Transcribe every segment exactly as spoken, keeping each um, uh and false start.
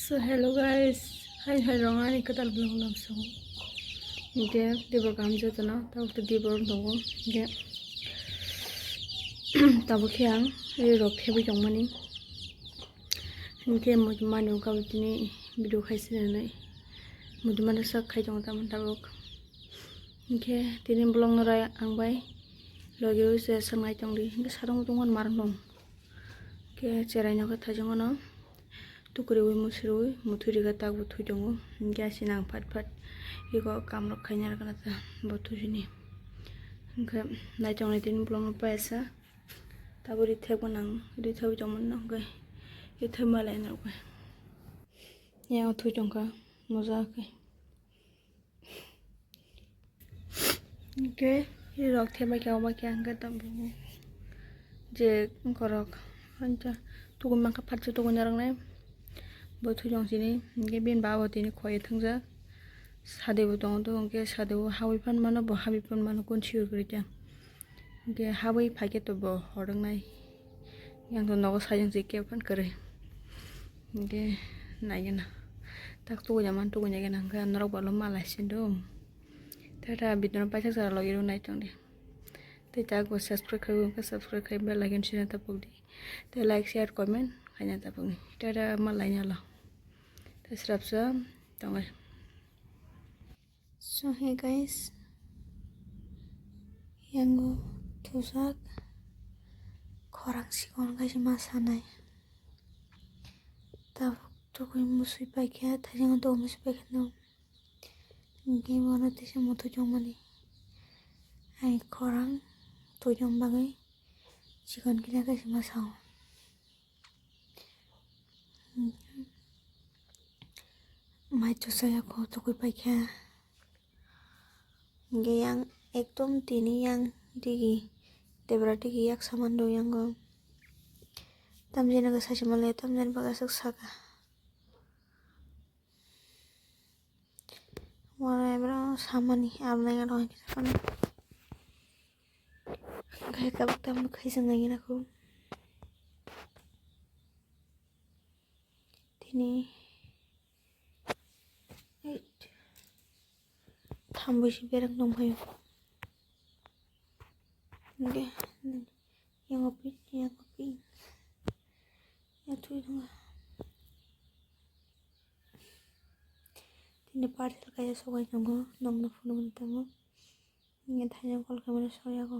So hello guys, hai hai rong ani kwtal vlog lam so. Hingke dibor kaham jotono, tabuk to dibor tongo. Hingke tabuk khe ang ri rok thebwi tongmani. Hingke muchung mani wngkha bo tini video khai sinanai. Muchung mani sak khai tongo tamo tabuk. Hingke tini vlog no rai ang bai logi wi se sangai tongdi. Hingke sarong tongmani marong tong. Hingke cherai no khe thajong no. Tukuriwi musuriwi muthuri khe takbo thwi tongo. Hingke asina ang phat phat eko kamrok khaina rwkha ta bo thwi sini. Hingke naitok naitini bolongno paisa. Tabori thekbo nang ri thwi tongmani hingke ri thwi malai nokhe. Yang thwi tongkha moja khe. Hingke ri rok thebakhe obakhe hingke tabuk je wngkorok hanja tukui mankha phatsa tukui narwknai bo thujong sini hingke bini babo tini khoye thangjak sadebo tongo to hingke sadebo habwi phan mano bo habwi phan mano kun siyur kwrwi khe hingke habwi phaikhe to bo hor wngnai. Yang to nogo sajang si khe phan kwrwi. Hingke naigena. Tak tukuya man tukuya gena hingke norok balo malai sindo. Tata video no paithak jora logi rw nai tongdi. Tei tak bo subscribe khai hingke subscribe khai bell icon sina tapokdi. Tei like share comment khaina tapokdi. Tata malai nyalo. Tei srapsa tongo. So hey guys, yango thujak khorang sikon kaisa ma sanai. Tabuk tukui musui paikha, thajang tabuk musui paikha no. Hingke bono tisa muthung tongmani. Ai khorang tuichong bagwi sikon kisa kaisa ma sao. Mai chusai ya kho tukui paikha. Hingke yang ekdom tini yang digi debra digi yak saman do yango. Tamjani khe sachi male tamjani bagwi aswk saka. Wala ebra samani abnai ano hai kisa phano. Khai tabuk tambo khaisa nai gana kho. Tini thambo si berang tong phaio. Hingke yango pin yango pin ya thui tongo. Tini parcel kaisa sokai tongo nokno phunukna tongo. Hingke thaino call khaimani soyago.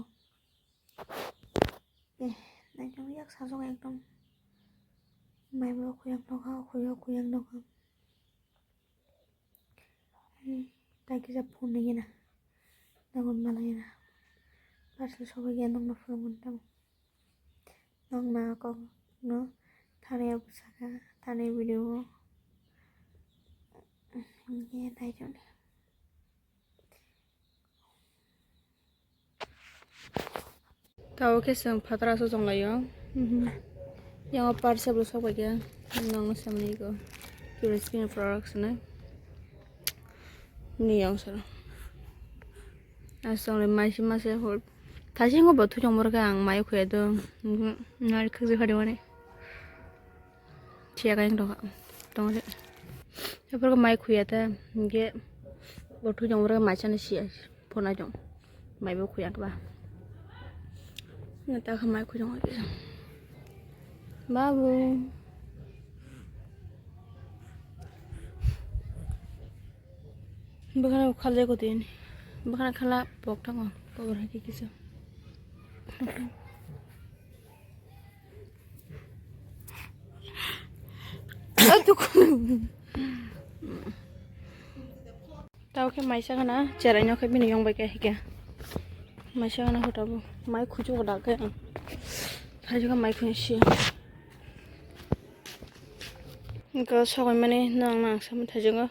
Eh, naitong yak sajok ekdom. Maibo khuyak nokha, khuyo khuyak nokha. Hmm, tai kisa phone nai gena. Nagon mala gena. Parcel sobai gena nokno phunukmani tamo. Nokna kok no thani bwsaka, thani video. Hingke naitong. Tao khe chwng phataro aswk chwng laio. Mhm. Yang parcel bo sok bai khe nang samani ko. Pure skin products na. Ni yang sara. Aswk le mai si ma se hol. Thasingo bo thu chong bor khe ang mai khuya do. Mhm. Nari khakje phari mani. Siya kayang dong tong de. Epor ko mai khuya ta ge. Bo thu jong ro mai chana siya phone jong. Mai bo khuya ba. Na ta kha mai khu jong. Babu. Bwkhana khalai ko din. Bwkhana khala pok thango. Pok ra ki kisa. Tao khe maisa gana cherai no khe bini yong bai khe hike. Maisa gana hota bo mai khuju da khe. Thajo khe mai khun si. Ko sogoi mani nang nang sama thajo.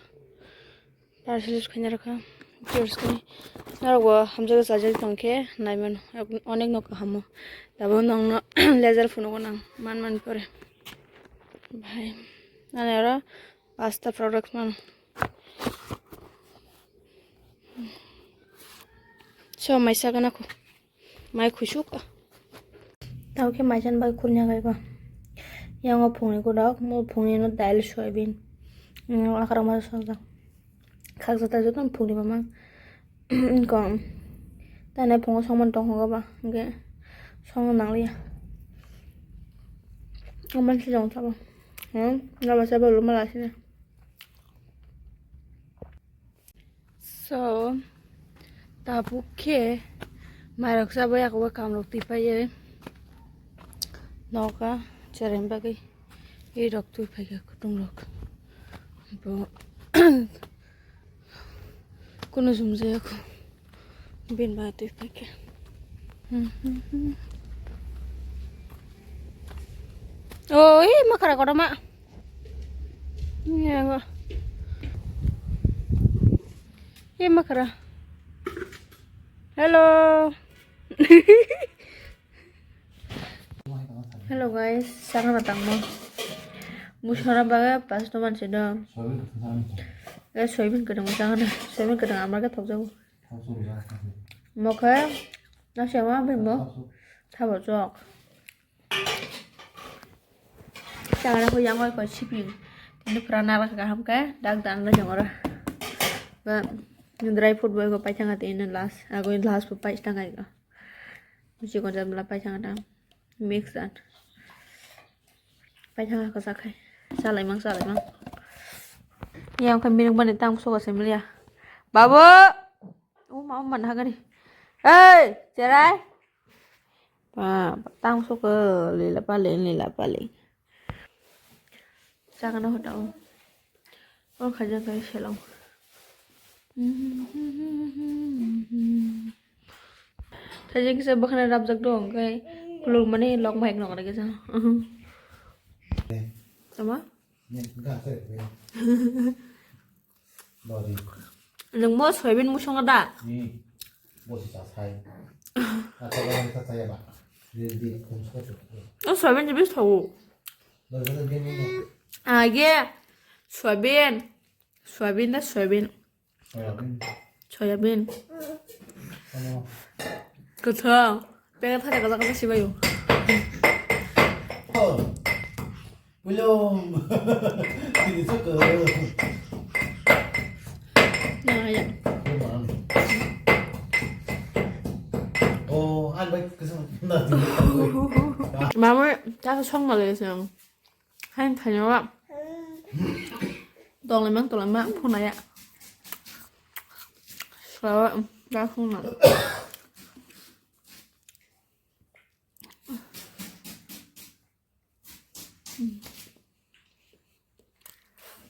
Parcel khaina rwkha. Viewers khe norok bo hamjak sajak tong khe nai mano. Onek no kaham o. Tabuk nokno laser phunukgo nang man man pore. Bhai. Ani oro pasta product mano. So maisa gana kho. Mai khusuk. Tao khe maisan bai khulnya gaiba. Yango phungni kodok, mo phungni no dail soyabin. Akhara ma sojak. Khaksa ta joto phungni mama. Kom. Tane phungo songman tong hogo ba. Ge song nangliya. Aman si jong sabo. Hmm. Naba sabo luma lasine. So, tabuk khe mairok chabo yakobo kamrok twi phaiwi noka cherem bagwi rirok twi phaikha kutungrok. Bo kunu jumjaya kho. Bini bagwi twi phaikha. O, e, makara kotorma. Yango. E, makara. Hello. Hello guys, sakno tangmo. Musora baga pasto mansi do. Guys, soyabin kadang sakno. Soyabin kadang amar ke thok jago. Mokhe, nasi ama bimbo. Thabo chok. Chagana ko yang oi ko siping. Tini pura nara kaham ke, dak dan la jongora. Ba, dry fruit boy ko paithanga tini last. Ago last po paithanga ko. Musi ko jam la paithanga ta. Mix dan. Paithanga ko sakhai. Salai mang, salai mang. Yang kami nang bani tang so ko semlia. Babu! Uma, uma nagani. Hey, cherai. Pa, tang so ko lila pale, lila pale. Chagana hota o. O khaja kai selam. Khaja kisa bakhana rapjak dong kai. Kulur mani lok maik nok kisa. Sama? Nung mo soyabin musong da? Bosi sa sai. Ata ba sa sai ba. Real di kum sa tu. O soyabin jibis thawo. Age soyabin. Soyabin da soyabin. Soyabin. Soyabin. Kwthang. Pega thare kaza kaza sibayo. Belum. Ini saka. Nah, ya. Belum. Oh, an baik kesana. Mama, ta song malaysia. Hai thaino wa. Tonglaimang tonglaima phunaya. Sulawa da phuna.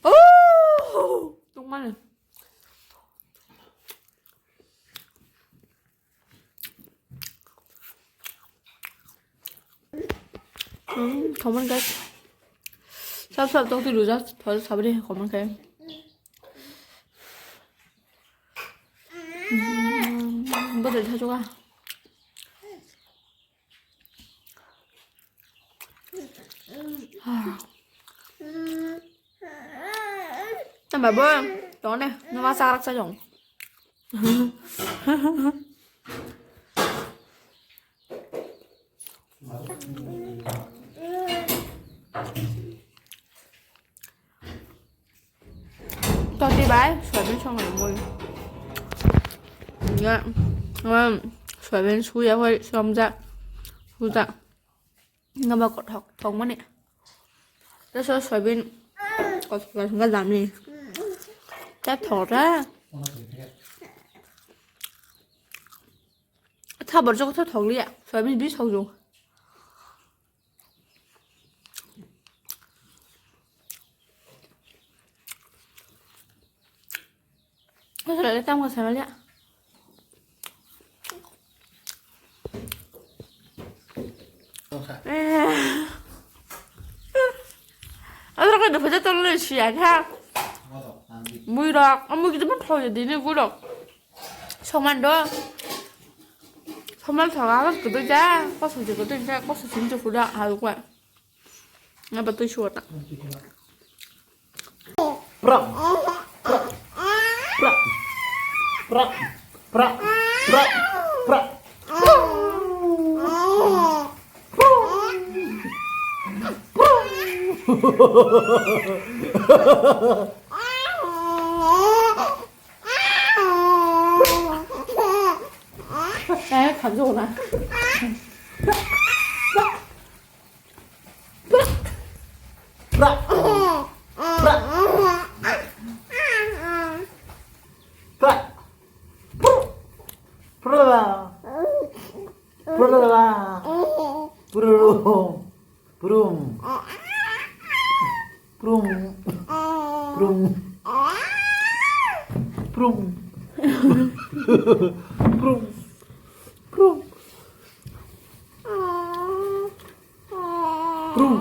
Oh! Tongmani. Hmm, comment guys. Sab sab tok tilu ja thol sabri comment kai. Hmm, bodo thachuka. Tamba bo, tone, nama sarak sa jong. Toti bai, soyabin song nang boi. Ya, um, soyabin suya hoi, somja, suja. Nga ba kothok, thok mani. Terus soyabin kothok ka dami. Ta thok ta. Tha borjak khe thok liya, soyabin bi thok jong. Asal ada tang masa liya. Asal kada baca tolong siya kha. Buirok, amu gitu pun thok jadi ni buirok. Soman do. Soman thok, awas gitu ja. Kosong gitu ja, kosong sini cukup dah, haluk wa. Apa tuh suara? Prak. Prak. Prak. Prak. Prak. Prak. Prak. Hamjao na. Pra. Pra. Pra. Pra. Pra. Pra. Prum. Prum. Prum. Prum. Prum. Prum. Prum. Prum.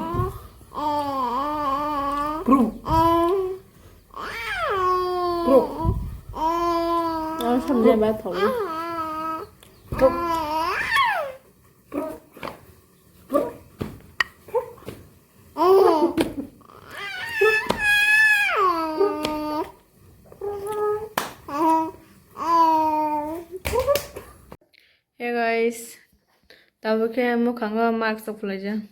Prum. Ang samjaba thong. Prum. Hey guys, tabuk khe mwkhango mask rok phwlaijak.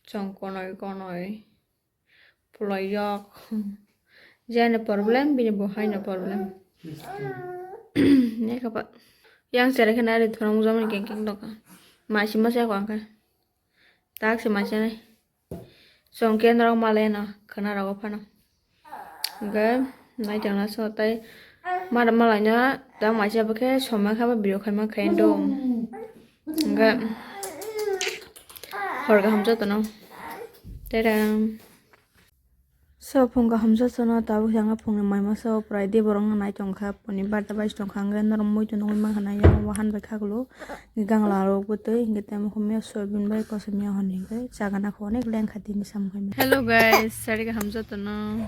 Chwng konoi konoi. Pulaijak. Jani problem, bini bo haino problem. Nekapa. Yang cherai khe nari thorong jomani keng keng doka. Masi masa ko angka. Tak se masa nai. Songke norok malai no khana rogo phano. Hingke nai tongna so tai mara malai no tang masa bokhe somai kha ba video khaima khaino. Hingke hor kaham jotono. Tere. So, phung kaham jotono tabuk yang phungni mai masa o prai de borok no nai tong kha, phone ni barta bai tong kha, hingke norok muitu nugui man kha na yang wahan bai khaklo, hingke gangla rok bwtwi, hingke tamo humya soyabin bai kosom ya hwnwi hingke chagana kho onek leng kha tini samung khe. Hello guys, sari kaham jotono.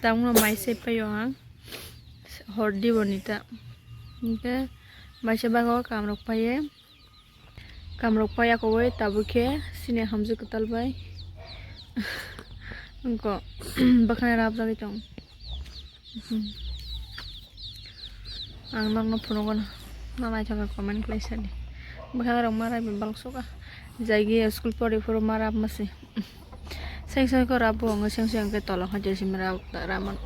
Tamo mai se paio ang hor di boni ta, hingke mai se bago kam rok paye. Kamrok paya kowai tabuk khe sini hamjwk kwtal bai. Wngkha bwkhani rap jagwi tong. Ang nokno phunukgo na, na naithok khe comment khlai sadi. Bwkhani rok ma rai balok suka. Jagi school pori phuru ma rap masi. Seng seng khe rap bo wngwi seng seng khe tolo kha jersey ma rap ramani.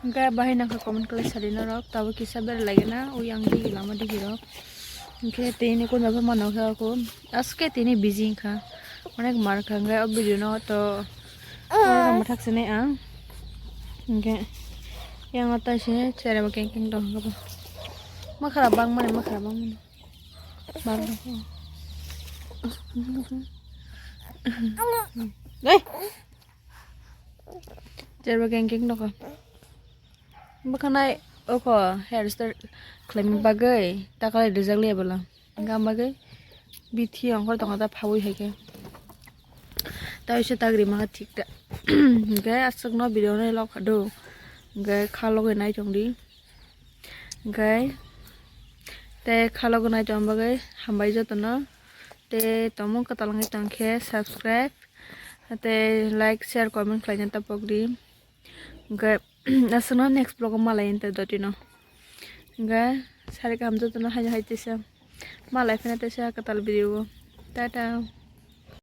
Hingke bahai nangkha comment khlai sadi norok, tabuk kisa bera lagi na, o yang digi lama digi rok. Hingke tini kunda bo mano khe ako, aske tini busy wngkha, onek mar kha, hingke o video no to, oro mathak sini ang. Hingke yang o tai se chere bo keng keng tong kha bo. Makhara bang mani, makhara bang mani. Bang. Dei. Jerba keng keng nokha. Bwkhanai oko hair style khlaima bagwi takalai rijak liya bwla. Hingkha bagwi bithi ongkhor tongkha ta phaui hai khe. Ta uaisa tagri mangkha thik ta. Hingkhe aswkno video no lok kha do. Hingkhe kha logwi nai tongdi. Hingkhe tei kha logwi nai tong bagwi hambai jotono. Tei tongmung kwtal wngwi tongkhe subscribe. Tei like, share, comment khlaina tapokdi. Hingkhe aswkno next vlog o malai tei dotino. Hingkhe sari kaham jotono haino hai teisa malai phina teisa kwtal video o. Tata.